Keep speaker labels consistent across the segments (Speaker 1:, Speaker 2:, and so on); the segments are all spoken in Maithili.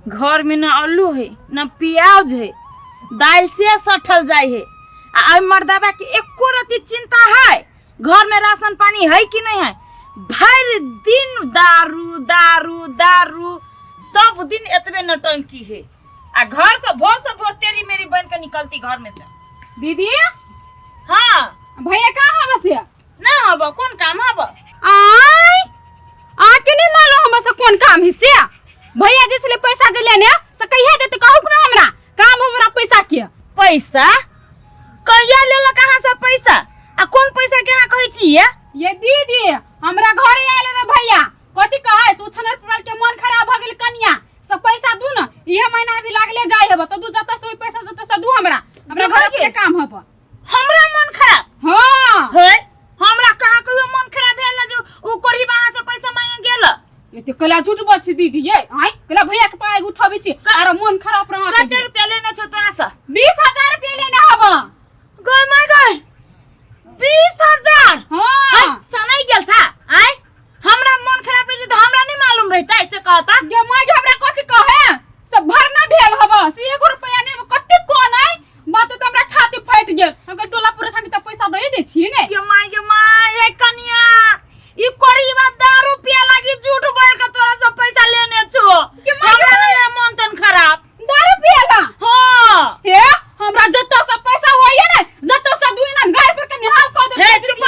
Speaker 1: घर में न आलू है न प्याज है, दाल से सठल जाय है। आ एहि मर्दाबा के एको रत्ती चिंता है घर में राशन पानी है कि नहीं है? भरि दिन दारू दारू दारू, सब दिन एतबे नौटंकी है। आ घर से भोर से भोर तेरी मेरी बन के निकलती घर में से।
Speaker 2: दीदी।
Speaker 1: हाँ।
Speaker 2: भैया कहाँ हवस से?
Speaker 1: ना हब, कोन काम हब?
Speaker 2: आय आके नहीं मालूम हमरा से कोन काम है से। भैया जे छले पैसा जे लेने से कहिया देते कहू ना, हमरा काम हमरा पैसा के।
Speaker 1: पैसा कहिया लेलक अहाँ से पैसा आ कोन पैसा के अहाँ कहै छी ये?
Speaker 2: ये दीदी हमरा घरे आयल रे भैया, कथी कहै से उछनर परल के मन खराब भ गेल, कनिया सब पैसा दू न, इहे महीना अभी लागले जाय हेब तो दू, जतऽ से ओइ पैसा जतऽ से दू हमरा, हमरा घर के काम हब।
Speaker 1: हमरा मन खराब?
Speaker 2: हाँ।
Speaker 1: है हमरा कहाँ कहियो मन खराब भेल ना जे उ कोरी अहाँ से पैसा मांगे गेल।
Speaker 2: ये तो कला झूठ बोल छी दीदी ये, आय कला भैया के पाय उठाबै छी आर मन खराब रहा।
Speaker 1: कते रुपया लेने छौ तोरा से?
Speaker 2: 20,000 रुपया लेने हब।
Speaker 1: गय my गय, 20,000?
Speaker 2: हाँ।
Speaker 1: सनाई गेल छा? आय हमरा मन खराब रहे तऽ हमरा नहीं मालूम रहता ऐसे कहता?
Speaker 2: गे माय गे, हमरा कथी कहे सब भरना भेल हब से एगो रुपया नहीं, कते कोन आय बात तो हमरा छाती फाटि गेल। हम कहलियै, टोला पड़ोस हम तऽ पैसा दए दै छी ने।
Speaker 1: गे माय गे my, हे कनिया ई कोरीबा दारू पिया लागी झूठ बोल के तोरा सब पैसा लेने छो।
Speaker 2: गे माय गे।
Speaker 1: हमरा नहीं रहे मन तन खराब।
Speaker 2: दारू पियला?
Speaker 1: हाँ।
Speaker 2: हे हमरा जतऽ से पैसा होइए ने जतऽ से दुई ना गाड़ पर के निहाल कऽ
Speaker 1: हे,
Speaker 2: देबै।
Speaker 1: चुप।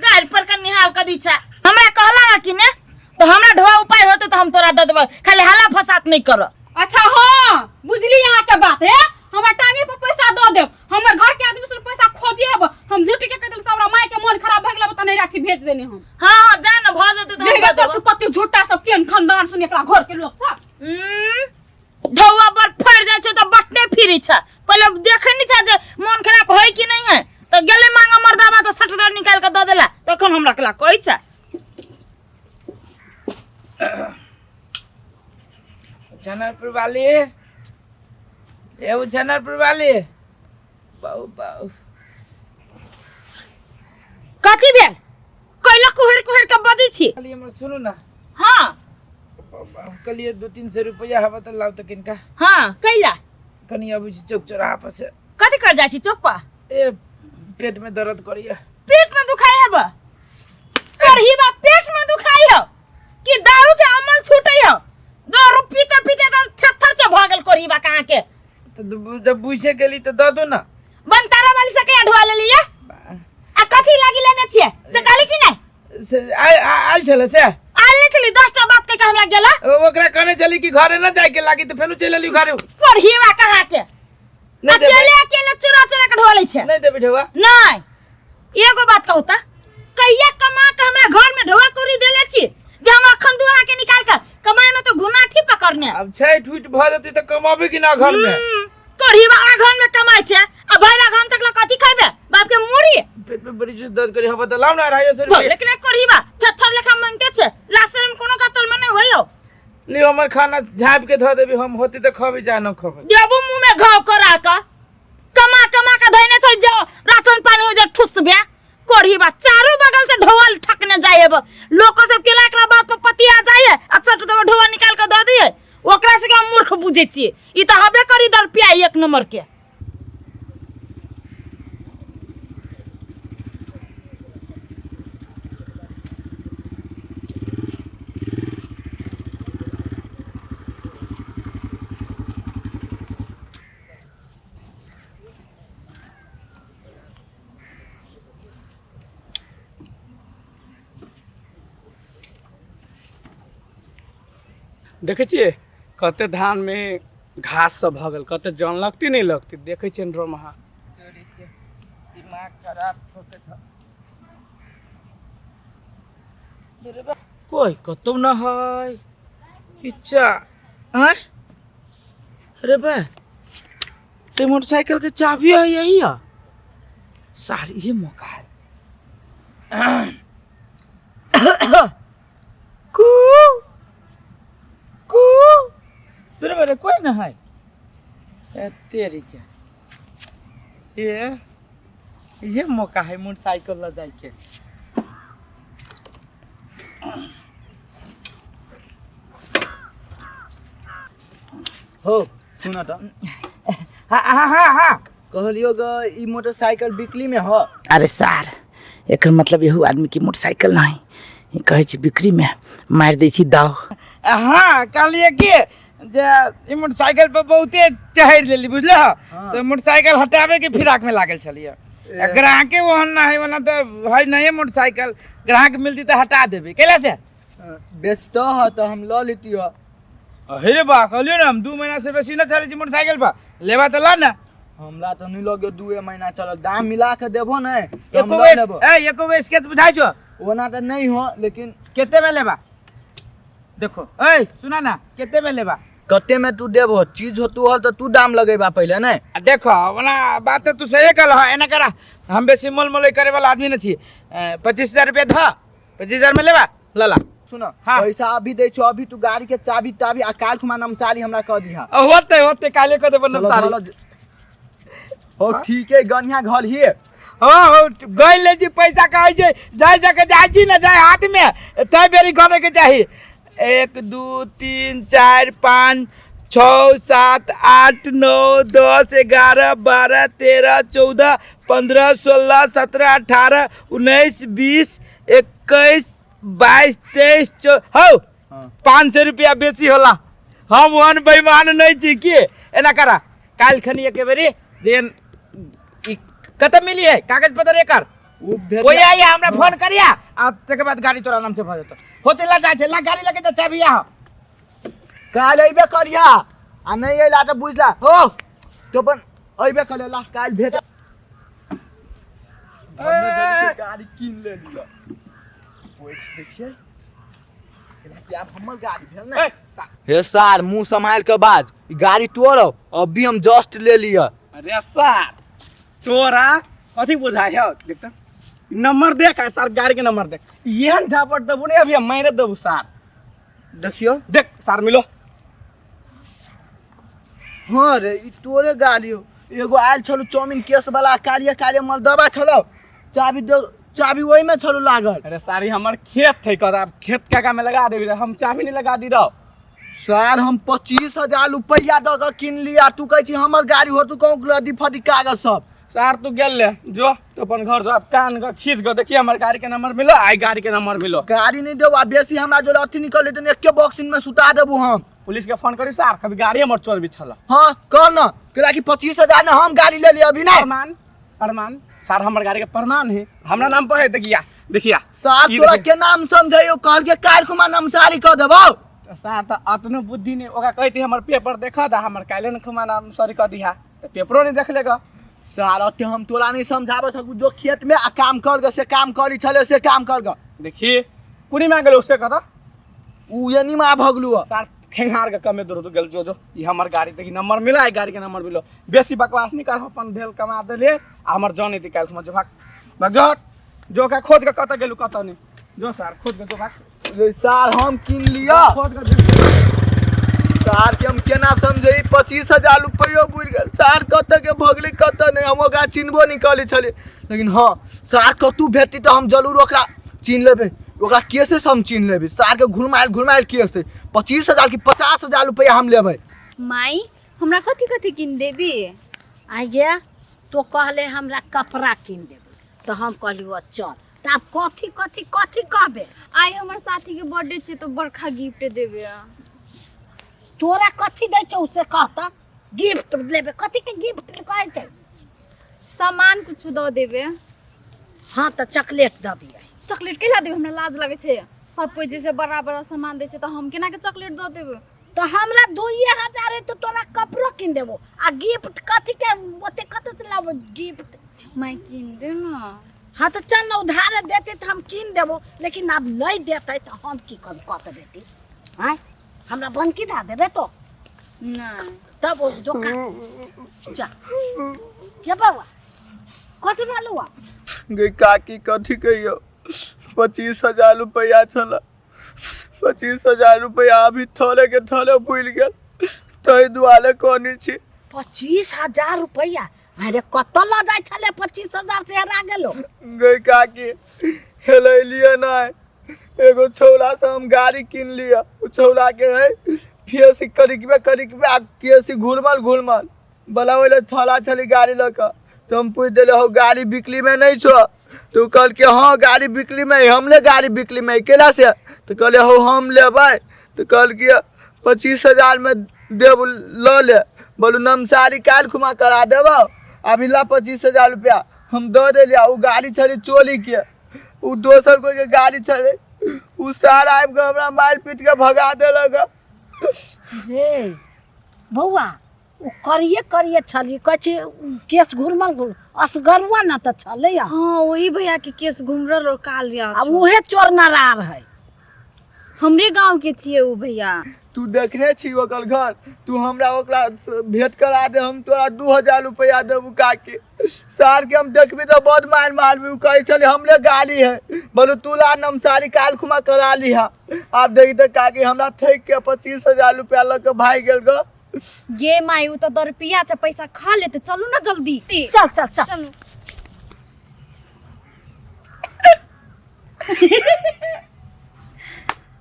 Speaker 1: गाड़ पर के निहाल कऽ दी छा। हमरा कहला कि ने तो हमरा ढोआ उपाय होते तो हम तोरा दे देबै, खाली हाला फसाद नहीं कर।
Speaker 2: अच्छा हाँ बुझली यहाँ के बात है, हमरा टाइमे पर पैसा दऽ देब। हमर घर के आदमी से पैसा खोजे हब, हम झूठ के कह देल, हमरा माय के मन खराब भऽ गेल तऽ नहीं राखी भेज देने हम।
Speaker 1: हाँ हाँ जा न भऽ जेतै तऽ हम
Speaker 2: जेबे
Speaker 1: दऽ
Speaker 2: कर
Speaker 1: देबौ।
Speaker 2: कते झूठा सब केहन खानदान सुन एकरा घर के लोग सब।
Speaker 1: ढौआ पर फड़ जाइ छै तऽ बटने फिरै छै, पहिले देखै नहि छै जे मन खराब है कि नहीं है, तऽ गेलै मांगा मर्दाबा तऽ सठ दर निकालि कऽ दऽ देला, तखन हमरा कला कहै छै।
Speaker 3: जनकपुर वाली, ए उ जनकपुर वाली, बाऊ बाऊ।
Speaker 1: कथी भेल? कैला कुहर कुहर के बजै छी?
Speaker 3: खाली हमर सुनू ना।
Speaker 1: हाँ।
Speaker 3: कहलिए 200-300 रुपया हवा तऽ लाउ तऽ किनका।
Speaker 1: हाँ कैला?
Speaker 3: कनी अबै छी चौक चौराहा पर से।
Speaker 1: कथी कर जाइ छी चौक पर?
Speaker 3: ए पेट में दर्द करिया।
Speaker 1: पेट में दुखाई हब? करही बा पेट में दुखाई हो कि दारू के अमल छूटे हो? दारू पीते पीते तऽ थेथर से भऽ गेल करही बा कहाँ के।
Speaker 3: तऽ जब बुझे गेली तऽ दऽ दू ना।
Speaker 1: बनतारा वाली से कहिया ढोआ लेलिए? आ कथी लागी लेने छियै से कहली कि नहीं?
Speaker 3: से आयल छलै से?
Speaker 1: आयल नहीं छलै, 10टा बात कह के हमरा गेला।
Speaker 3: ओकरा कहने छली कि घरे न जाए के लागी तऽ फेनु चलि एली घरे।
Speaker 1: करही बा कहाँ के।
Speaker 3: नहीं देबै।
Speaker 1: अकेले अकेले चोरा चोरा के ढोआ लै छै।
Speaker 3: नहीं देबै ढोआ।
Speaker 1: नहीं एगो बात कहू तऽ कहिया कमा के हमरा घर में ढोआ कौड़ी देले छी जे हम अखन दुहा के निकाल के कमाई में तो घुनाठी पकड़ने।
Speaker 3: अब छठि उठि भऽ जेतै तऽ कमाबे कि ना घर में?
Speaker 1: कढ़ी वाला घर में कमाई छै आ भैरा घर तक ला कथी खैबे बाप के मूड़ी?
Speaker 3: पेट में बड़ी जोर दर्द करी हबा तऽ लाउ ना 250 रुपया।
Speaker 1: लेकिन कढ़ी बा थेथर लेखा मांगते छै, लाशरम में कोनो कतल में नहीं होइयो।
Speaker 3: लियो हमर खाना झाँपि के धऽ देबी, हम होती तऽ खबी जा न खबी।
Speaker 1: देबो मुँह में घाव करा के कमा कमा के धैने छै जो राशन पानी हो जे ठुस बे कोढ़ी बा चारों बगल से ढोल ठकने जाए अब लोग सब केला एकरा बात पर पतिया जाए है आ चट देबो ढोआ निकाल के दऽ दिए। ओकरा से हम मूर्ख बुझै छियै, ई तऽ हबे करी दर पिया एक नंबर के।
Speaker 4: देखै छियै कते धानमे घास सब भऽ गेल, कते जन लगती नहि लगती, देखै छियै रमहा।
Speaker 3: दिमाग खराब हो के था। कोई कतौ न है इच्छा। आय अरे बा ते मोटरसाइकिल के चाबी है यही है सारी, ये मौका है। कू कू तोरे बारे कोई ना है ए तेरी के ये मौका है मोटरसाइकिल ल जाए के।
Speaker 5: हो सुन त।
Speaker 3: हाँ हाँ हाँ हाँ।
Speaker 5: कहलियो ग ई मोटरसाइकिल बिक्री में हो।
Speaker 3: अरे सार, एकर मतलब यहू आदमी की मोटरसाइकिल नहीं, ई कहै छी बिक्री में मारि दै छी दाव। हाँ कहलिए कि जे ई मोटरसाइकिल पर बहुते चढ़ि लेली, बुझलो?
Speaker 5: हाँ।
Speaker 3: तो मोटरसाइकिल हटावे के फिराक में लागल छलिए। ग्राहके ओहन ना है, ओना तो है नहीं मोटरसाइकिल, ग्राहक मिलती तो हटा देबे कैला से।
Speaker 5: बेचतो हो तो हम ल लेती हो।
Speaker 3: अरे बा कहलियो ना हम 2 महीना से बेसी न चलै छी मोटरसाइकिल पर, लेबा तो ल ना।
Speaker 5: हमरा तो नहीं लगे 2 महीना चल, दाम मिला के देबो ने तो हम
Speaker 3: एको
Speaker 5: ल
Speaker 3: बेस
Speaker 5: लेबो।
Speaker 3: ए एको बेस के बुझाइ छो?
Speaker 5: ओना तो नहीं हो, लेकिन
Speaker 3: केते में लेबा? देखो ए सुना ना, केते में लेबा?
Speaker 5: कते में तू देबो? चीज हो तू हो तो तू दाम लगेबा पहले ने।
Speaker 3: आ देखो ओना बात तो तू सही कहल ह, एना करा हम बेसी मोल मोल करे वाला आदमी न छी। 25,000 रुपया ध, 25,000 में लेबा ल ला।
Speaker 5: सुन।
Speaker 3: हाँ।
Speaker 5: पैसा अभी दै छो, अभी तू गाड़ी के चाबी ताबी आ काल खुमा नमसारी हमरा कह दिहा।
Speaker 3: होते होते काले कह देबो नमसारी।
Speaker 5: हो ठीक है, गनिया घर हिए।
Speaker 3: हाँ, हो, गइल ले जी पैसा कहै छै, जाय जाके जाय छी ना, जाय हाथ में, तै बेरी गने के चाही। 1 2 3 4 5 6 7 8 9 10 11 12 13 14 15 16 17 18 19 20 21 22 23 हौ,
Speaker 5: हाँ।
Speaker 3: 500 रुपया बेसी होला। हम ओहन बेईमान नहीं छी की। एना करा काल्हि खनी एक बेरी जे ई कतऽ मिली है कागज पत्र एकर?
Speaker 5: उ भेट
Speaker 3: ओए आइया हमरा फोन करिया आ तकर बाद गाड़ी तोरा नाम से भऽ जेतौ। होते ला जाइ छै, ला गाड़ी लगे तऽ चाबी आ।
Speaker 5: काल्हि अइबे करिया आ नहीं अइला तऽ बुझला हो तो अपन अइबे करिया, ला काल्हि भेट। गाड़ी कीन ले लिया। देखिए कि आब हमर गाड़ी भेल ने। हे सार मुंह संभाल के बाज, ई गाड़ी तोरो अभी हम जस्ट ले लिया।
Speaker 4: अरे सार तोरा कथी बुझाइ हौ? देख त नंबर देख, आ सार गाड़ी के नंबर देख। एहन झापट देबू ने अभी हम मारि देबू सार।
Speaker 5: देखियो
Speaker 4: देख सार मिलो।
Speaker 5: हाँ रे ई तोरे गाड़ी हो। एगो आयल छलू चाउमीन केस वाला कारिया कारिया मलदबा छलौ, चाबी दे, चाबी ओहि में छलू लागल।
Speaker 4: अरे सारी हमर खेत थे कह, आब खेत काका में लगा देबी, हम चाबी नहीं लगा दी रहो।
Speaker 5: सार हम 25,000 रुपया दऽ के किन लिया, तू कहै छी हमर गाड़ी हो, तू कहूँ लदी फदी कागज सब।
Speaker 4: सार तू गेल ले जो तो अपन घर जो, अब कान के खींच के देखिए हमर गाड़ी के नंबर मिलो, आई गाड़ी के नंबर मिलो।
Speaker 5: गाड़ी नहीं देबो आ बेसी हमरा जोड़े अथी निकल जेतै, एके बॉक्सिंग में सुता देबू हम।
Speaker 4: पुलिस के फोन करी सार, कभी गाड़ी हमर चोर भी छल।
Speaker 5: हाँ कह न, कहला कि 25,000 में हम गाड़ी ले लिया अभी ना।
Speaker 4: प्रमाण, प्रमाण सार हमर गाड़ी के प्रमाण है, हमरा नाम पर है। देखिया देखिया
Speaker 5: सार
Speaker 4: ई
Speaker 5: तोरा
Speaker 4: देखिया।
Speaker 5: के नाम समझाइयो, कहल के काल्हि खुमा नमसारी कह देबौ।
Speaker 4: तो सार तो अतनो बुद्धि नहीं, ओकरा कहती हमर पेपर देखा दा, हमर काल्हि न खुमा नाम सॉरी कह दिहा, तो पेपरो नहीं देख लेगा।
Speaker 5: सार अते हम तोरा नहीं समझाबे सकू, जो खेत में आ काम कर ग से काम करी छले से काम कर ग।
Speaker 4: देखी कुनी मांगल उससे कह
Speaker 5: उ ये नी मा भगलू ह।
Speaker 4: सार खेंगार के कमे दूर गेल जो जो ई हमर गाड़ी देखी नंबर मिला, ई गाड़ी के नंबर मिलो। बेसी बकवास नहीं कर, अपन भेल कमा देले आ हमर जान नहीं काल्हि जो भाग भाग जो जो का खोज के कत गेलू कत नहीं जो सार खोज के जो भाग।
Speaker 5: रे सार हम किन लिया
Speaker 4: खोज के जो।
Speaker 5: सार के हम केना समझे, 25,000 रुपयो बुझ गेल। सार कत के भगली कत नहीं, हम ओकरा चिन्हबो नहीं करी छलिए, लेकिन हाँ सार कतू भेटी तो हम जरूर ओकरा चिन्ह लेबै, ओकरा केसे से हम चिन्ह लेबै। सार के घुमायल घुमायल केसे 25,000 की 50,000 रुपया हम लेबै।
Speaker 6: माई हमरा कथी कथी किन देबी?
Speaker 7: आइए तो कहले हमरा कपड़ा किन देबी, तो हम कहलियो चल। त आब कथी कथी कथी कहबे?
Speaker 6: आइ हमर साथी के बर्थडे छै तो बड़का गिफ्ट देबे।
Speaker 7: तोरा कथी दै छौ से कहता? गिफ्ट लेबे, कथी के गिफ्ट कहै छै?
Speaker 6: सामान कुछ दऽ देबे।
Speaker 7: हाँ तऽ चॉकलेट दऽ दियै।
Speaker 6: चॉकलेट केला देबे? हमरा लाज लगै छै, सब कोई जैसे बड़ा बड़ा सामान दै छै तऽ हम केना के चॉकलेट दऽ देबे?
Speaker 7: तऽ हमरा 2,000 है तो तोरा कपड़ो किन देबो आ गिफ्ट कथी के ओते कतऽ से लाबो गिफ्ट?
Speaker 6: माय किन दे न।
Speaker 7: हाँ तो चल न उधार देते तो हम किन देबो, लेकिन अब नहीं देते तो हम की करू? कह तऽ बेटी आँय हमरा बनकी धा देबे तो
Speaker 6: नहीं।
Speaker 7: तब ओ दोकान जा के बौआ कथी भेलौ?
Speaker 5: गे काकी कथी कहियो, 25,000 रुपया छल, 25,000 रुपया अभी थोड़े के थोड़े भूल गेल, ताहि दुआरे कहने छी।
Speaker 7: 25,000 रुपया? अरे कतऽ लऽ जाइ छलै 25,000 से हेरा गेलो?
Speaker 5: गे काकी हेलैलियै नहि, एगो छौड़ा से हम गाड़ी किन लिअ, ओ छौड़ा के है फेस करिकबे करिकबे आ केस घुरमल घुरमल बोलाबै लए थला छली गाड़ी लऽ कऽ तऽ हम पूछि देलियै हौ गाड़ी बिकलीमे नहि छौ तऽ ओ कहलकै हँ गाड़ी बिकलीमे है हम ले गाड़ी बिकलीमे है केला से तऽ कहलियै हौ हम लेबै तऽ कहलकै 25,000मे देब लऽ ले। बोलू नमसारी काल्हि खुमा करा देबौ, अभी ला 25,000 रुपया हम दऽ देलियै। आ ओ गाड़ी छलै चोरीके, ओ दोसर कोइके गाड़ी छलै। ओ सार आबि कऽ हमरा मारि पीट कऽ भगा देलक।
Speaker 7: रे बौआ, ओ करिए करिए छली, कहै छी केस घुरमल घुर असगरुआ न तऽ छलै।
Speaker 6: हाँ, वही भैया के केस घुमरल और काल रिया।
Speaker 7: आ उहे चोर नरार है।
Speaker 6: हमरे गांव के छियै ओ भैया।
Speaker 5: तू देखने छी ओकर घर? तू हमरा ओकरा से भेंट करा दे, हम तोरा 2000 रुपया देबू। काकी, सार के हम देखबी तऽ बड मारि मारबी। उ कहै छलै हमरे गाड़ी है। बोलू तू ला नमसारी काल खुमा करा लिहा। आब देखी तऽ काकी, हमरा ठकि के 25,000 रुपया लऽ के भागि गेल गो।
Speaker 6: गे माई, उ तऽ दरपिया छै, पैसा खा लेते। चलू ना जल्दी।
Speaker 7: चल चल चल।
Speaker 6: चलू।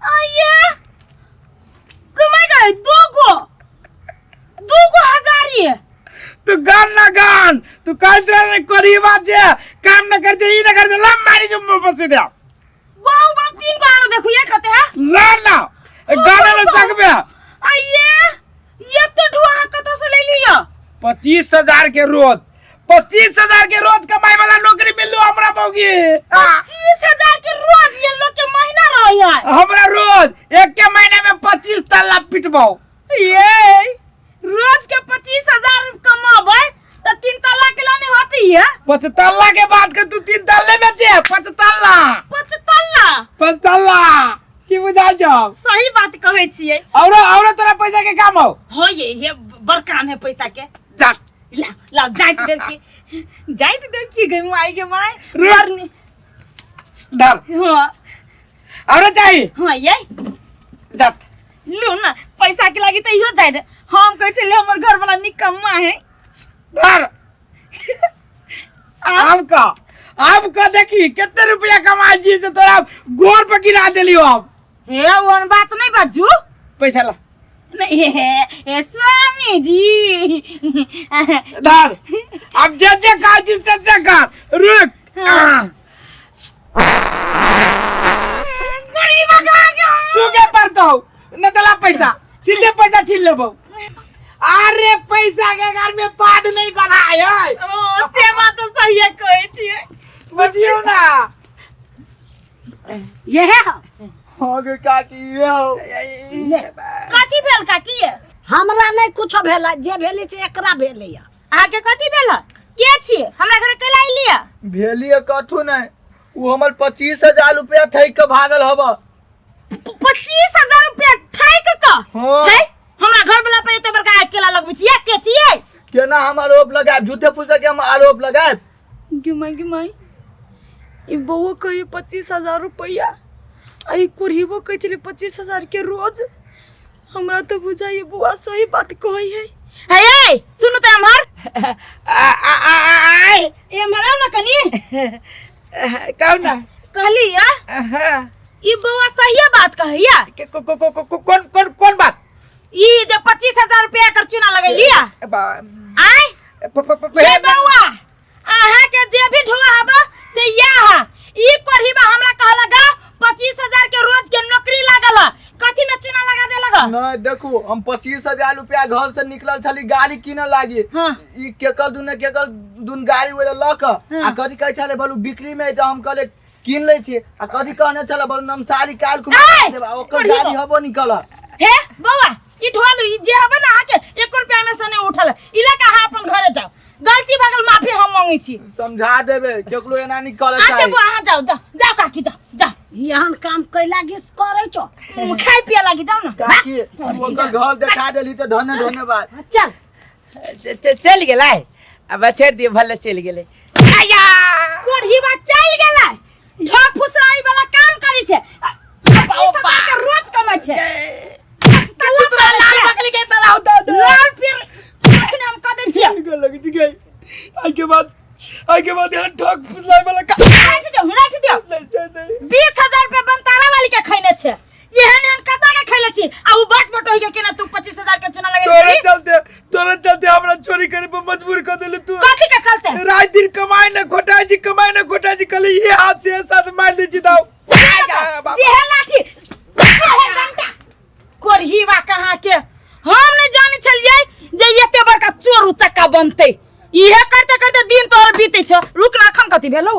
Speaker 1: आइए कमाई गए दूगो दूगो हजारी।
Speaker 3: तू गान ना गान, तू कहते रहे करी बात छे, काम न कर छे, ई न कर छे, लम मारी जो मुंह पर सीधे।
Speaker 1: वाह वाह, तीन गो आरो देखू, ये कहते हैं।
Speaker 3: ला ना गाना न सकबे।
Speaker 1: आइए, ये तो ढुआ कतौ से ले लियो?
Speaker 3: 25,000 के रोज, 25,000 के रोज कमाए वाला नौकरी मिललो हमरा मौगी।
Speaker 1: 25,000 के रोज ये लोग के महीना रही है।
Speaker 3: हमरा रोज एक के महीना में 25 तल्ला पिटबो।
Speaker 1: ये रोज के 25,000 कमाबे तो तीन तल्ला के लाने होती है।
Speaker 3: पाँच तल्ला के बात कर, तू तीन तल्ले में छे, पाँच तल्ला।
Speaker 1: पाँच तल्ला।
Speaker 3: पाँच तल्ला की बुझा जाओ?
Speaker 1: सही बात कहै छियै।
Speaker 3: औरो औरो तोरा पैसा के काम हो?
Speaker 1: हो, ये बड़ काम है पैसा के।
Speaker 3: जा।
Speaker 1: ला ला, जाइत देव की, जाइत देव की गई माई के माई।
Speaker 3: रुक।
Speaker 1: बड़
Speaker 3: धर।
Speaker 1: हाँ।
Speaker 3: औरो चाहिए?
Speaker 1: हाँ, ये।
Speaker 3: जा।
Speaker 1: लू ना, पैसा के लागी तो इहो जाय दे। हम कहै छलियै हमर घर वाला निकम्मा है।
Speaker 3: धर। आब का, आब का देखी कितने रुपया कमाई छी से तोरा गोर पर गिरा देलियो अब।
Speaker 1: हे, ओहन बात नहीं बाजू।
Speaker 3: पैसा ला।
Speaker 1: नहीं, हे, हे स्वामी जी।
Speaker 3: धर, अब जे जे काज छी से से कर। रुक।
Speaker 1: गरीब
Speaker 3: सुगे पड़तो न तला पैसा, सीधे पैसा छीन लेबो। अरे पैसा के घर में पाद नहीं बनाए है।
Speaker 1: ओ सेवा तो सही है कहै छियै।
Speaker 3: बुझियो ना।
Speaker 7: यह है।
Speaker 5: हाँ गे काकी, ये हो।
Speaker 7: ले।
Speaker 1: कथी भेल काकी?
Speaker 7: हमरा नहीं कुछो भेला, जे भेलै से एकरा भेलै।
Speaker 1: अहाँके कथी भेल? के छियै? हमरा घरे कैला अइलियै?
Speaker 5: भेलिए कथू नहीं, वो हमर 25,000 रुपया ठकि के भागल हब।
Speaker 1: 25,000 रुपया ठकि के?
Speaker 5: हाँ।
Speaker 1: है, हमरा घर वाला पे एते बड़का अकेला लगबै छियै? के छियै?
Speaker 5: केना हम आरोप लगायब? झूठे फूसे के हम आरोप लगायब?
Speaker 1: गे माई, गे माई, ई बउओ कहियो 25,000 रुपया आ ई कुरहीबो कहै छलै 25,000 के रोज। हमरा तऽ बुझाइए बौआ सही बात कहै है। हे ए, सुनू तऽ एम्हर।
Speaker 3: आय।
Speaker 1: एम्हर आउ ने कनी।
Speaker 3: कहू ना।
Speaker 1: कहली या ई बौआ सहिए बात कहैया।
Speaker 3: के- को- को- को- को- कौन कौन कौन बात?
Speaker 1: ई जे 25,000 रुपया कर चुना लगेलिया। आय।
Speaker 3: प- प- प-
Speaker 1: हे बौआ, अहाँ के जे भी ढोआ हबा से या हा ई पढ़ीबा हमरा कहलगा 25,000 के रोज के नौकरी लागल ह, कथी में चुना लगा देलक ह?
Speaker 5: नहीं देखू, हम 25,000 रुपया घर से निकलल छली गाड़ी किनऽ लागी।
Speaker 1: हाँ।
Speaker 5: ई केकल दुन केकल दुन गाड़ी ओले लऽ कऽ आ कथी कहै छलै? बोलू बिक्री में है तऽ हम कहले कीन लै छी। आ कथी कहने छलै? बोलू नमसारी काल्हि खुमा
Speaker 1: ए,
Speaker 5: देब। आ ओकर
Speaker 1: पढ़ी
Speaker 5: गाड़ी हबो निकल।
Speaker 1: हे बौआ, ई ढोलू ई जे हबे ना अहाँके 1 रुपया में से नहीं उठल। ई लऽ अहाँ अपन घरे जाओ, गलती भऽ गेल, माफी हम मांगै छी।
Speaker 5: समझा देबे, केकरो एना नहीं करऽ
Speaker 1: अच्छा
Speaker 5: चाही।
Speaker 1: बौआ, अहाँ जाओ, जाओ जाओ काकी, जाओ जाओ।
Speaker 7: एहन काम कैला गिस करै छौ?
Speaker 1: खाय पिए लागी जाओ ना।
Speaker 5: काकी, तू ओकर घर देखा देली तऽ धन्य धन्यवाद।
Speaker 7: चल।
Speaker 3: चलि गेलै, अब छोड़ि दियौ, भले चलि गेलै। आया।
Speaker 1: कोढ़ी बा चलि गेलै, ठक फुसराई वाला काम करै छै, 25,000 के रोज कमाइ छै।
Speaker 3: तू तोरा लाल बकली के तरह दे दे।
Speaker 1: लाल फिर अखन हम कह दै छियै।
Speaker 3: गल लगी थी गई। आई के बाद, आई के बाद यहाँ ठक फुसलाई वाला का
Speaker 1: राखि दियौ, राखि दियौ।
Speaker 3: नहीं चाहिए।
Speaker 1: 20,000 रुपया बनतारा वाली के खैने छै, एहन एहन कता के खैले छी आ उ बाट बटोही के केना तू 25000 के चुना लगे
Speaker 3: तोरे चलते, तोरे चलते हमरा चोरी करे पर मजबूर कर देले तू।
Speaker 1: कथी के चलते?
Speaker 3: रात दिन कमाए न घोटाई जी, कमाए न घोटाई जी, कल ये हाथ से साथ मार ली जी दाओ।
Speaker 1: जेहे लाठी जेहे डंडा कोरहीवा कहाँ के हम नहीं जाने छलियै जे एते बड़का चोर उचक्का बनते। इहे करते करते दिन तोहर बीते छौ। रुक ना, अखन कथी भेलौ?